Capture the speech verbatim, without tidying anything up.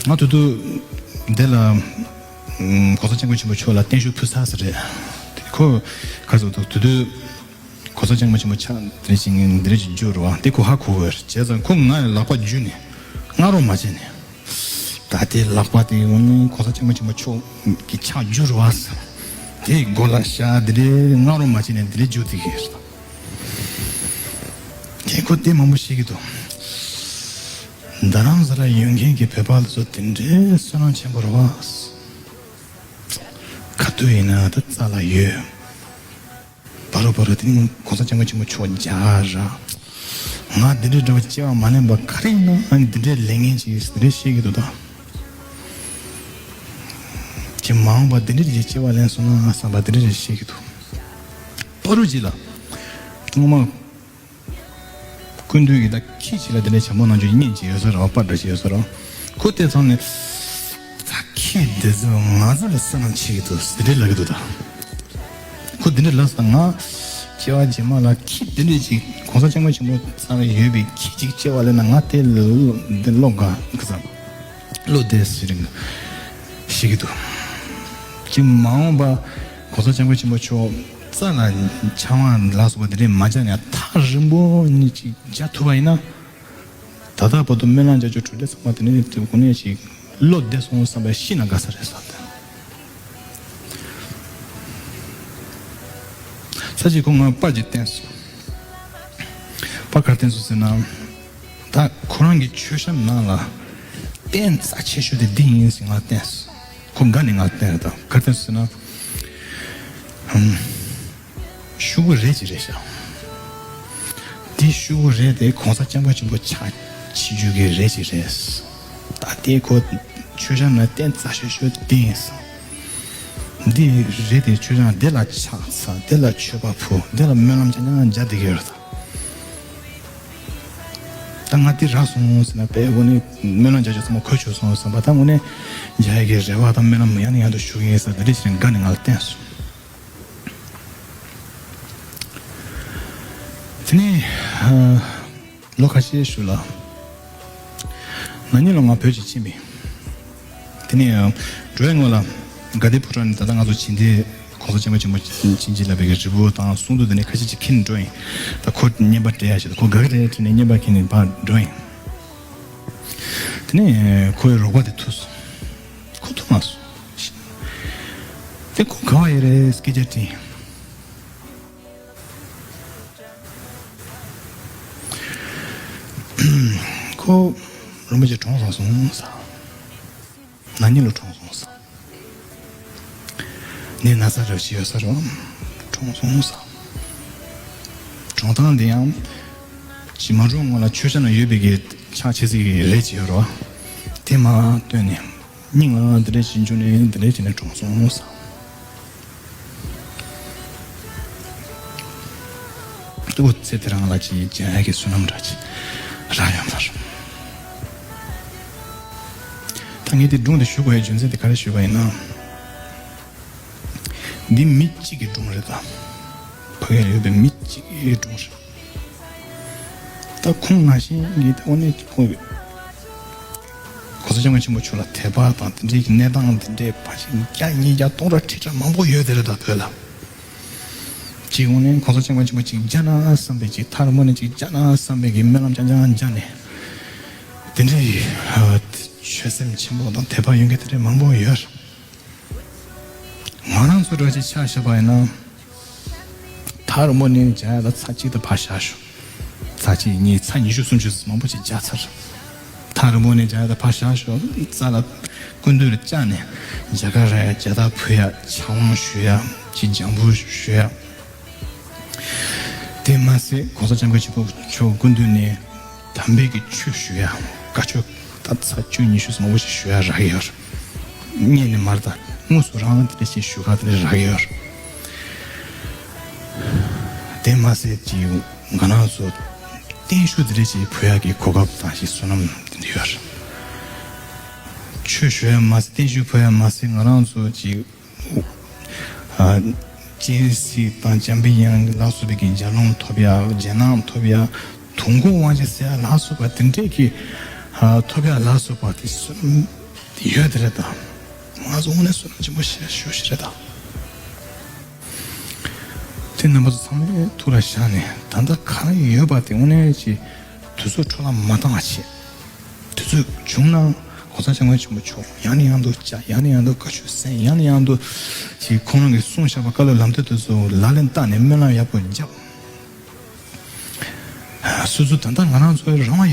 ང་དུས་དུས་འདི་ལ་ཨམ་གོང་ས་སྐྱབས་མགོན་ཆེན་པོ་མཆོག་ལ་བརྟན་བཞུགས་ཕུལ་ཚར་ཟེར་རེད། དེ་ཁོ་ག་ཚོད་འདུག་དུས་དུས་གོང་ས་སྐྱབས་མགོན་ཆེན་པོ་ཕྱག་དེ་རེ་ཞིག་འདི་རེ་ཞིག་བསྒྱུར་བ་དེ་ཁོ་ཧ་གོ་གི་རེད། བྱས་ཙང་ཁོ་ང་ལ་ལག་པ་བརྒྱུད་ནས་སྔ་རོགས་མ་བྱས་ནས། ད་དེ་ལག་པ་དེ་འོ་ནི་གོང་ས་སྐྱབས་མགོན་ཆེན་པོ་མཆོག་གི་ཕྱག་བསྒྱུར་བ་ཟེར། དེ་མགོ་ལ་བཞག་དེ་རེ་སྔ་རོགས་མ་བྱས་ནས་དེ་རེ་བསྒྱུར་དེ་གི་རེད། དེ་ཁོ་དེ་མང་པོ་ཤེས་ཀྱི་འདུག་རྡ་རམ་ས་ལ་ཡོད་མཁན་གྱི་བོད་པ་ལ་སོ་དེ་འདྲའི་བསོད་ནམས་ཆེན་པོ་རེད་བ། ག་དུས་ཡིན་ན་ད་རྩ་ལ་ཡོད། བ་རོ་བ་རོ་དེ་ནི་གོང་ས་སྐྱབས་མགོན་ཆེན་པོ་མཆོག་མཇལ་ར། ང་འདི་འདྲའི་འདྲ་བ་སྐྱེ་བ་མ་ལེན་པ་ག་རེ་ཡིན་ན་ཨ་ནི་འདི་འདྲའི་ལས་ངན་ཅིག་ཡོད་འདི་འདྲའི་ཤེས་ཀྱི་འདུག་ད། ཅི་མ་འོངས་པ་འདི་འདྲའི་ཅིག་སྐྱེ་བ་ལེན་སོང་ན་ང་བསམ་པ་འདི་འདྲའི་ཤེས་ཀྱི་འདུག་བ་རོ་ཅིག་ལ་ངོ་མ། སྐུ་མདུན་གྱི་ད་ཁྱི་ཅིག་ལ་དེ་འདྲའི་བྱམས་པོ་གནང་རྒྱུ་གཉེན་ཅིག་ཡོད་ས་རེད་བ། པར་འདྲ་ཅིག་ཡོད་ས་རེད་བ། ཁོ་དེ་ཚང་ནས་ད་ཁྱི་འདི་ཚོ་ང་ཚོ་ལ་བསོད་ནམས་བྱེད་ཀྱི་འདུག་དེ་འདྲའི་ལབ་ཀྱི་འདུག་ད། ཁོ་དེ་འདྲའི་ལབ་སོང་ང་སྐྱེ་བ་རྗེས་མ་ལ་ཁྱི་དེ་འདྲའི་ཅིག་གོང་ས་སྐྱབས་མགོན་ཆེན་པོ་ཚང་ཡོད་པའི་ཁྱི་ཅིག་སྐྱེ་བ་ལེན་ན་ང་དེ་ལ་འདི་བློ་དགའ་གི་ས། བློ་བདེ་ཟེར་རིང་ཤེས་ཀྱི་འདུག་ཅིག་མ་འོངས་པ་གོང་ས་སྐྱབས་མགོན་ཆེན་པོ་མཆོག་རྩ་ལ་ཆང་བ་ལ་སོགས་པ་དེ་འདྲའི་མ་བྱས་ནས་ཐག་རིང་པོ་ནས་ཅིག་བྱ་ཐུབ་པ་ཡིན་ན། ད་ལྟ་བར་དུ་སྨོན་ལམ་རྒྱག་རྒྱུ་གྲུབ་འབྲས་ཚང་མ་དེ་ནས་དེ་གོ་ནས་ཅིག་བློ་བདེ་སོང་བསམ་པའི་ཤི་ན་དགའ་ས་རེད་བསམ་སྟེ། ས་ཅིག་ཁོ་ང་པར་ཅིག་བསྟན་སོང་། པར་ག་རེ་བསྟན་སོང་ཟེར་ན། ད་ཁོ་རང་གི་མཆོད་བཤམས་ནང་ལ་རྟེན་རྩ་ཆེ་ཤོས་དེ་འདི་ཡིན་ཟེར་ང་བསྟན་སོང་། ཁོ་དགའ་ནས་ང་བསྟན་རེད། ད་ག་རེ་བསྟན་སོང་ཟེར་ན། ཧམ། ཤོག་བུ་རེ་ཅིག་རེད་ཤག་འདི་ཤོག་བུ་རེ་དེ་གོང་ས་སྐྱབས་མགོན་ཆེན་པོ་ཕྱག་ཕྱི་རྒྱུད་ཀྱི་རེ་ཅིག་རེད། ད་དེ་ཁོ་མཆོད་བཤམས་ནང་རྟེན་རྩ་ཆེ་ཤོས་དེ་ཡིན་ཟེར། འདི་རེ་དེ་མཆོད་བཤམས་འདི་ལ་ཕྱག་འཚལ། འདི་ལ་མཆོད་པ་ཕུལ། འདི་ལ་སྨོན་ལམ་རྐྱང་རྐྱང་རྒྱག་བསྡད་ཀྱི་ཡོད་རེད་ད། ད་ང་འདི་རག་སོང་ཟེར་ན་དཔེ་འོ་ནི་སྨོན་ལམ་རྒྱག་རྒྱུ་ཚང་མ་གོ་ཆོད་སོང་ཟེར་བ། ད་དངོས་གནས་རྒྱག་ཡ་གི་རེ་བ་དང་སྨོན་ལམ་ཡང་ནས་ཡང་དུ་ཞུ་གི་ཡིན་ཟེར་འདི་འདྲ་བྱས་ནས་དགའ་ནས་ང་ལ་བསྟན་སོང་། དེ་ནས་ལོ་ཁ་ཤས་ཤུལ་ལ་ན་ནིང་ལོ་ང་བོད་ཅིག་ཕྱིན་པས། དེ་ནས་འགྲོ་བའི་སྔོན་ལ་དགའ་ལྡན་ཕོ་བྲང་ནས་ད་ལྟ་ང་ཚོ་བྱིན་ཏེ་གོང་ས་སྐྱབས་མགོན་ཆེན་པོ་བྱིན་གྱིས་བརླབས་པའི་རི་བོ་དང་གསུང་ཐུགས་དེ་ནས་ཁ་ཤས་ཅིག་འཁྱེར་འགྲོ་ཡིན། ད་ཁོ་བརྙན་པར་སྤྲད་ཡ་ཞིག་ད་ཁོ་དགའ་གི་རེད་དྲན་ནས་བརྙན་པར་འཁྱེར་ནས་ཕར་འགྲོ་ཡིན། དེ་ནས་ཁོའི་རོགས་པ་དེ་ཐུག་སོང་། ཁོ་ཐུག་མ་སོང་། དེ་ཁོ་ག་བ་ཡོད་རེད་སྐད་ཆ་དྲིས། ཁོ་རིན་པོ་ཆེ་གྲོངས་སོང་སོང་ས། ན་ནིང་ལོ་གྲོངས་སོང་ས། ནི་ན་ཚ་རབ་ཞིག་ཡོད་ས་རེད། གྲོངས་སོང་ས། གྲོངས་སྟངས་འདི་ཡང་ཇི་མ་གྲོངས་སྔོན་ལ་མཆོད་བཤམས་ན་ཡོད་པའི་གི་ཕྱག་ཕྱི་སྲིད་ཀྱི་རེད་ཅིག་ཡོད་རེད། དེ་མ་བཏོན་ནས་སྙིང་ལ་འདི་འདྲ་ཞིག་འབྱུང་ནས་འདི་འདྲ་བྱས་ནས་གྲོངས་སོང་ས། ཏུ་ཚེ་དེ་རང་ལ་ཅིག་སྦྱང་ཡ་གི་བསོད་ནམས་འདྲ་ཅིག་རག་ཡོད་མ་རེད། ད་ངས་དེ་སྒྲུང་དེ་ཞུ་དགོས་ཡའི་རྒྱུ་མཚན་དེ་ག་རེ་ཞུས་པ་ཡིན་ན། འདི་མི་གཅིག་གི་སྒྲུང་རེད་ད། ཕ་གིར་ཡོད་པའི་མི་གཅིག་གི་སྒྲུང་རེད། ད་ཁོང་ནང་བཞིན་གྱི་ད་དངོས་གནས་ཁོང་གི་གོང་ས་སྐྱབས་མགོན་ཆེན་པོ་མཆོག་ལ་དད་པ་དང་དེ་འདྲའི་གི་གནས་སྟངས་དེ་འདྲའི་ཕལ་ཆེར་བརྒྱ་ཉིས་བརྒྱ་སྟོང་ཕྲག་ཁྲི་ཕྲག་མང་པོ་ཡོད་དེ་རེད་ད་བོད་ལ། གཅིག་དངོས་གནས་གོང་ས་སྐྱབས་མགོན་ཆེན་པོ་གཅིག་མཇལ་ན་བསམ་པའི་གཅིག་ཐག་རིང་པོ་ནས་གཅིག་མཇལ་ན་བསམ་པའི་གི་སྨོན་ལམ་རྐྱང་རྐྱང་རྒྱག་ནས། དེ་འདྲའི་ཆོད་སེམས་ཆེན་པོ་དང་དད་པ་ཡོད་མཁན་དེ་འདྲའི་མང་པོ་ཡོད། ང་རང་ཚོ་འདྲ་ཅིག་ཆ་བཞག་པ་ཡིན་ན། ཐག་རིང་པོ་ནས་མཇལ་ཡ་ལ་ཚར་གཅིག་ཏུ་ཕར་བཞག་ཞོག་ཚར་གཅིག་གཉིས་ཚར་ཉི་ཤུ་སུམ་ཅུ་མང་པོ་ཅིག་མཇལ་ཚར། ཐག་རིང་པོ་ནས་མཇལ་ཡ་ལ་ཕར་བཞག་ཞོག་རྩ་ལ་སྐུ་མདུན་ལ་བཅར་ནས་མཇལ་ཁ་རག་ཡ་མཇལ་དར་ཕུལ་ཡ་ཕྱག་དབང་ཞུ་ཡ་ཅིག་སྦྱང་བརྡར་ཞུ་ཡ། དེ་མ་ཟད་གོང་ས་སྐྱབས་མགོན་ཆེན་པོ་མཆོག་སྐུ་མདུན་ནས་དམ་པའི་གི་ཆོས་ཞུ་ཡ། བཀའ་ཆོས་ད་ཚར་བཅུ་ཉི་ཤུ་ཙམ་མང་པོ་ཞིག་ཞུ་ཡ་རག་གི་ཡོད། སྔོན་ནས་མར་ད་དངོས་སུ་རང་དེ་འདྲ་ཞིག་ཞུ་ག་དེ་འདྲ་རག་གི་ཡོད། དེ་མ་ཟད་ཀྱི་ང་རང་ཚོ་བརྟན་བཞུགས་དེ་འདྲ་ཞིག་ཕུལ་ཡ་གི་གོ་སྐབས་དང་ཞིག་བསོད་ནམས་དེ་འདྲ་ཡོད། ཆོས་ཞུ་ཡ་མ་ཟད་བརྟན་བཞུགས་ཕུལ་ཡ་མ་ཟད་ང་རང་ཚོ་ཀྱི་ཨ་སྤྱན་གཟིགས་དང་འཇམ་པའི་དབྱངས་ལ་སོགས་པའི་གི་ཞལ་ལུང་ཐོབ་ཡ། རྗེས་གནང་ཐོབ་ཡ། དུས་འཁོར་དབང་ཆེན་ཟེར་ཡ་ལ་སོགས་པ་དེ་འདྲས་ཀྱི་ཨ་ཐོབ་ཡ་ལ་སོགས་པ་དེ་གསུམ་ དེ་ཡོད་དེ་རེད་ད། ང་ཚོ་དངོས་གནས་བསོད་ནམས་ཆེན་པོ་ཞེ་ཞུ་ཞིག་རེད་ད། དེ་རྣམ་པ་ཚོ་ཚང་མས་ཐུགས་ལ་བཞག་ནས། ད་ལྟ་ག་རེ་ཡོད་པ་དེ་དངོས་གནས་ཀྱི་དུས་ཚོད་འཕྲོ་བརླག་མ་བཏང་བ་བྱེད། དུས་ཚོད་བྱུང་ན་གོང་ས་སྐྱབས་མགོན་ཆེན་པོ་མཆོག་ཡང་ནས་ཡང་དུ་བཅར། ཡང་ནས་ཡང་དུ་བཀའ་ཆོས་གསན། ཡང་ནས་ཡང་དུ་ཅིག་ཁོང་རང་གིས་གསུངས་བཞག་པ་བཀའ་སློབ་ལམ་སྟོན་དེ་ཚོ་ལག་ལེན་བསྟར་ནས་སྨོན་ལམ་ཡག་པོ་བརྒྱབ། སོ་སོ་ད་ལྟ་ང་རང་ཚོའི་རང་དབང་ཡོད།